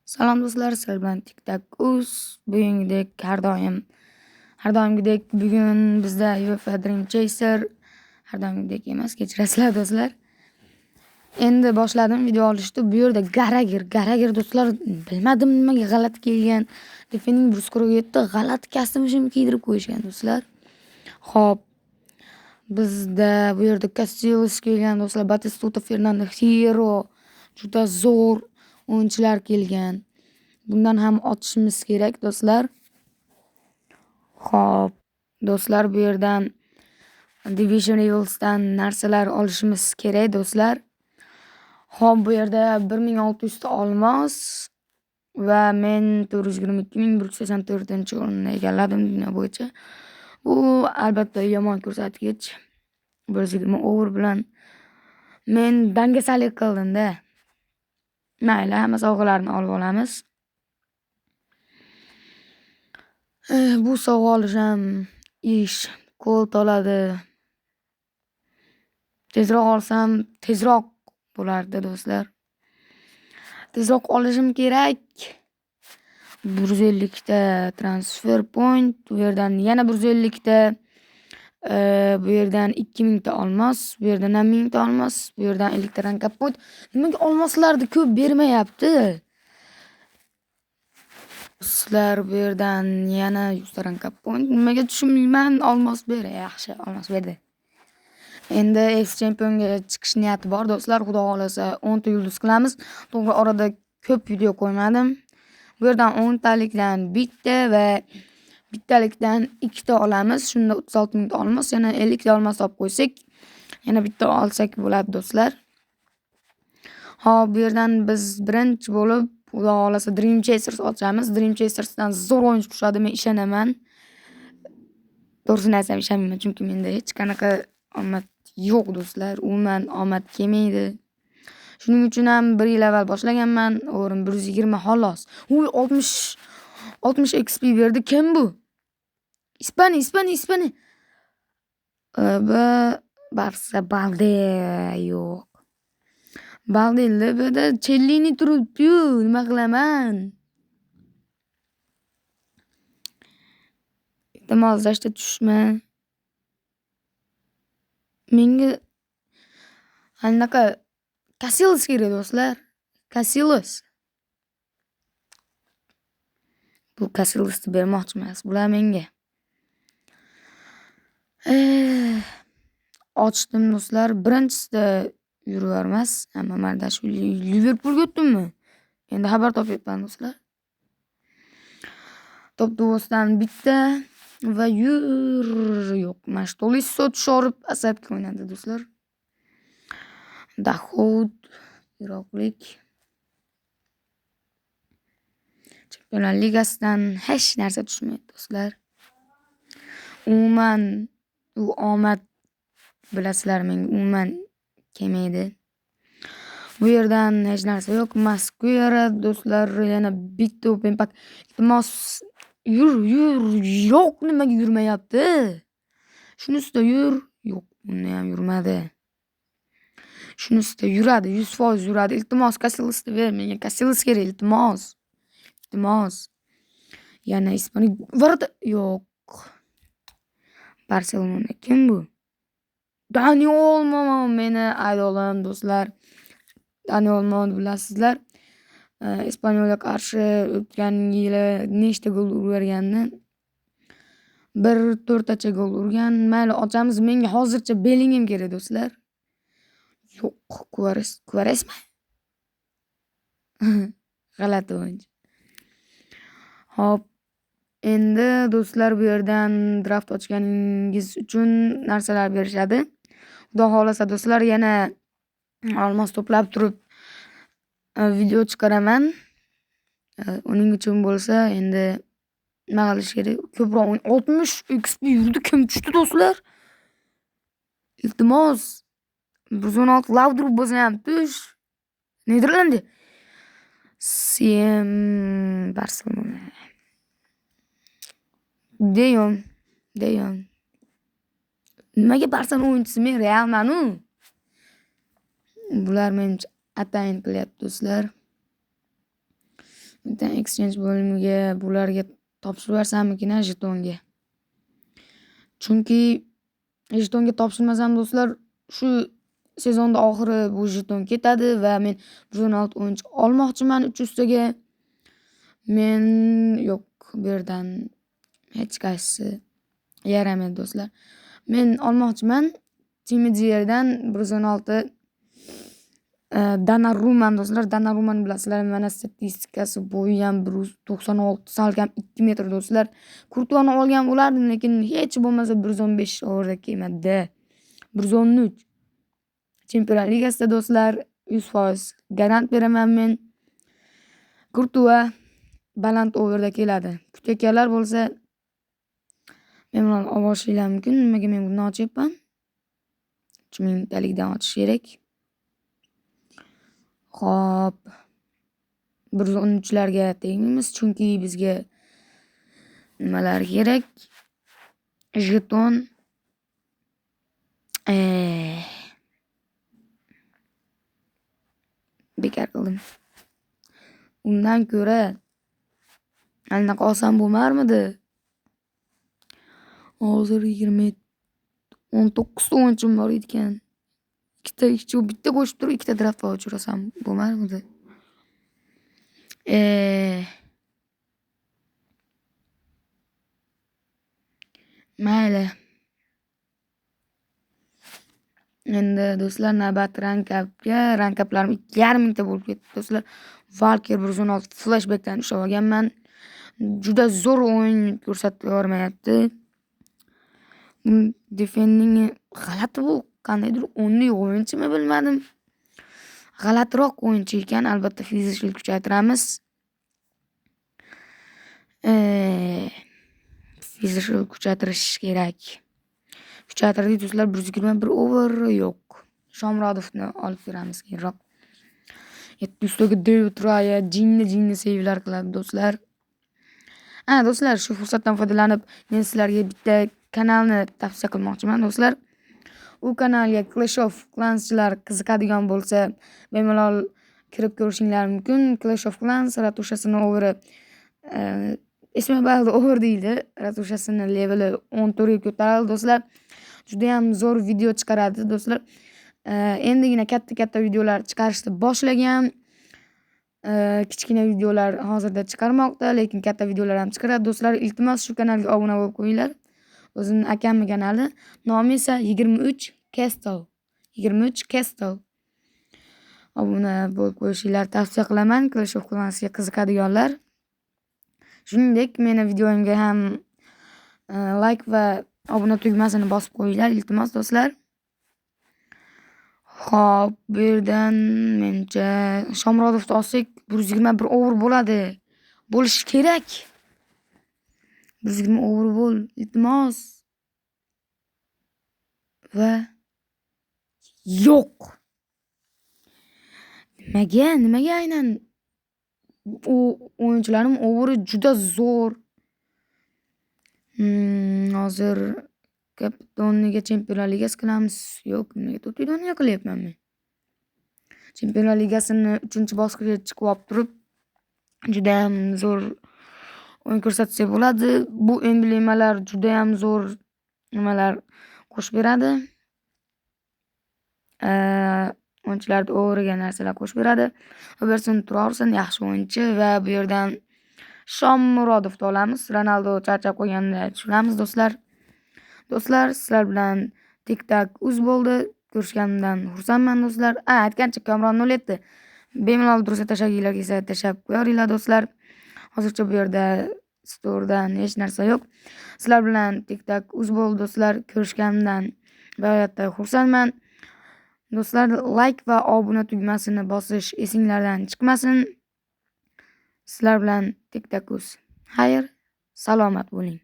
Salom do'stlar, sizlar bilan TikTok.uz. Bugungidek har doim har doimgidek bugun bizda UEFA Dream Chaser, har doimgidek emas, kechirasizlar do'stlar. Endi boshladim video olishni. Bu yerda Garager, Garager do'stlar, bilmadim nimaga g'alati kelgan. Defending 147 g'alati kostyum kiydirib qo'yishgan do'stlar. Xo'p, bizda bu yerda Casillas kelgan do'stlar, Batistuta, Fernando Hierro juda zo'r o'yinchilar kelgan. Bundan ham otishimiz kerak do'stlar. Xo'p, do'stlar, bu yerdan Division Rivals'dan narsalar olishimiz kerak do'stlar. Xo'p, bu yerda 1600 ta olmos va men 422 184-o'rinni egalladim dunyo bo'yicha. Bu albatta yomon ko'rsatkich. 120 over bilan men dangasalik qildim-da. Mayli, hamma sovg'alarni olib olamiz. Bu sovg'a olish ham ish, qo'l toladi. Tezroq olsam tezroq bo'lardi do'stlar. Tezroq olishim kerak. 150 ta transfer point, bu yerdan yana 150 ta, bu yerdan 2000 ta olmos, bu yerdan ham 1000 ta olmos, bu yerdan 50 ta rank up point. Nimaga olmoslarni ko'p bermayapti? Do'stlar, bu yerdan yana 100 ta rank up point. Nimaga tushunmayman, olmos ber, yaxshi, olmos berdi. Endi FC Championga chiqish niyati bor do'stlar. Xudo xohlasa 10 ta yulduz qilamiz. To'g'ri, orada ko'p video qo'ymadim. Bu yerdan 10 talikdan bitta va bittalikdan ikkita olamiz. Shunda 36 mingta olmos, yana 50 ta olmos olib qo'ysak, yana bitta olsak bo'ladi do'stlar. Xo'p, bu yerdan biz birinchi bo'lib, Xudo xohlasa, Dream Chasers ochamiz. Dream Chasersdan zo'r o'yinchi tushadi, men ishonaman. To'g'risini aytsam, ishonmayman, chunki menda hech qanaqa omad yo'q do'stlar. Umuman omad kelmaydi. Shuning uchun ham bir yil avval boshlaganman. O'rin 120 xolos. Uy, 60 60 XP berdi. Kim bu? Ispaniya, Ispaniya, Ispaniya. B Barsa Balde yo'q. Balde LBda Chellini turibdi-yu, nima qilaman? Iltimos, zashta tushma. Menga anaqa Casillas kerak do'stlar. Casillas. Bu Casillasni bermoqchi emas bular menga. Ochdim do'stlar. Birinchisida yuravermas. Ammo Mardashvili Liverpulga o'tdimmi? Endi xabar topyapman do'stlar. Top duosdan bitta va yur yo'q. Mana shu Tolisso tushorib asabga o'ynadi do'stlar. Dahoud Iroqlik. Chempionlar Ligasidan hech narsa tushmaydi do'stlar. Umuman u omad bilasizlar, menga umuman kelmaydi. Bu yerdan hech narsa yo'q. Masquera do'stlar, yana bitta open pack. Iltimos, yur, yur, yo'q, nimaga yurmayapti? Shunisida yur. Yo'q, uni ham yurmadi. Shunisida yuradi, 100% yuradi. Iltimos, Casillasni ber menga. Casillas kerak, iltimos. Iltimos. Yana Ispaniya ворота yo'q. Barselona kim bu? Dani Olmo meni ayolim do'stlar. Dani Olmoni bilasizlar. Espanyolga qarshi o'tgan yili nechta gol urganini. Bir to'rttacha gol urgan. Mayli, ochamiz. Menga hozircha Bellingham kerak do'stlar. Yo'q, Quaresma? G'alati o'yinchi. Xo'p, endi do'stlar, bu yerdan draft ochganingiz uchun narsalar berishadi. Xudo xohlasa do'stlar, yana olmos to'plab turib video chiqaraman. Uning uchun bo'lsa endi nima qilish kerak? Ko'proq 60 XP yurdi, kim tushdi do'stlar? Iltimos. 116 Laudrup bo'lsa ham tush. Niderlandiya. CM Barselona. De Jong, De Jong. Nimaga Barselona o'yinchisi? Men Realman-u. Bular menimcha atayin qilyapti do'stlar. Bitta exchange bo'limiga bularga topshirib yuborsammikin jetonga. Chunki jetonga topshirmasam do'stlar, shu sezonda oxiri bu jeton ketadi va men 116 o'yinchi olmoqchiman 300 taga. Men yo'q, bu yerdan hech qaysisi yaramaydi do'stlar. Men olmoqchiman Timidierdan 116 Donnarumma do'stlar. Donnarummani bilasizlar, mana statistikasi bo'yi ham 196, salkam 2 metr do'stlar. Kurtuani olgan bo'lardim, lekin hech bo'lmasa 115 overda kelmadi. 113. Chempionlar Ligasida do'stlar 100% garant beraman men. Kurtua baland overda keladi. Kutayotganlar bo'lsa bemalol olib olishinglar mumkin. Nimaga men buni ochyapman? 3000 talikdan ochish kerak. Xo'p. 113larga tegmaymiz, chunki bizga nimalar kerak? Jeton. Bekor qildim. Undan ko'ra anaqa olsam bo'lmarmidi? Hozir 19 ta o'yinchim bor ekan. Ikkita, bitta qo'shib turib, ikkita draft voucher olsam bo'lmarmidi? Mayli. Endi do'stlar navbat rankapga. Rankaplarim 2,5 mingta bo'lib ketdi do'stlar. Walker 116 flashbackdan ushlab olganman. Juda zo'r o'yin ko'rsatib yormayapti. Defendingi g'alati bu. Qandaydir o'nlik o'yinchimi bilmadim. G'alatiroq o'yinchi ekan. Albatta fizikni kuchaytiramiz. Fizikni kuchaytirish kerak. Kuchaytirdik do'stlar. 121 over yo'q. Shomurodovni olib ko'ramiz keyinroq. 700 taga David Raya jinni seyvlar qiladi do'stlar. Ha do'stlar, shu fursatdan foydalanib men sizlarga bitta kanalni tavsiya qilmoqchiman do'stlar. U kanalga Clash of Clanschilar qiziqadigan bo'lsa, bemalol kirib ko'rishinglar mumkin. Clash of Clans ratushasini overi Esmeralda over deydi. Ratushasini leveli 14 ga ko'tarildi do'stlar. Juda ham zo'r video chiqaradi do'stlar. Endigina katta-katta videolar chiqarishni boshlagan. Kichkina videolar hozirda chiqarmoqda, lekin katta videolar ham chiqaradi do'stlar. Iltimos shu kanalga obuna bo'lib qo'yinglar. O'zimning akamning kanali. Nomi esa 23 Castle. 23 Castle. Obuna bo'lib qo'yishinglarni tavsiya qilaman. Clash of Clansga qiziqadiganlar. Shuningdek, meni videoimga ham like va obuna tugmasini bosib qo'yinglar, iltimos do'stlar. Xo'p, bu yerdan menimcha Shomurodovni olsak 121 over bo'ladi. Bo'lishi kerak. 120 over bo'l, iltimos. Va yo'q. Nimaga? Nimaga aynan u o'yinchilarning overi juda zo'r. Hozir Kapitoniga Chempionlar Ligasi qilamiz. Yo'q, nimaga To'tidoniga qilyapman men? Chempionlar Ligasini 3-bosqichga chiqib olib turib, juda ham zo'r o'yin ko'rsatsak bo'ladi. Bu emblemalar juda ham zo'r nimalar qo'shib beradi. O'yinchilarni o'g'rigan narsalar qo'shib beradi. Robertson turarsin, yaxshi o'yinchi va bu yerdan Shomurodovni olamiz. Ronaldo charchab qolganda tushiramiz do'stlar. Do'stlar, sizlar bilan Tik-tak uz bo'ldi. Ko'rishganimdan xursandman do'stlar. Aytgancha Kamron 07. Bemalol dursa tashlaginglar kelsa tashlab qo'yaringlar do'stlar. Hozircha bu yerda storedan hech narsa yo'q. Sizlar bilan Tik-tak uz bo'ldi do'stlar. Ko'rishganimdan bag'oyatda xursandman. Do'stlar, like va obuna tugmasini bosish esinglardan chiqmasin. Sizlar bilan Tik-tak uz. Xayr, salomat bo'ling.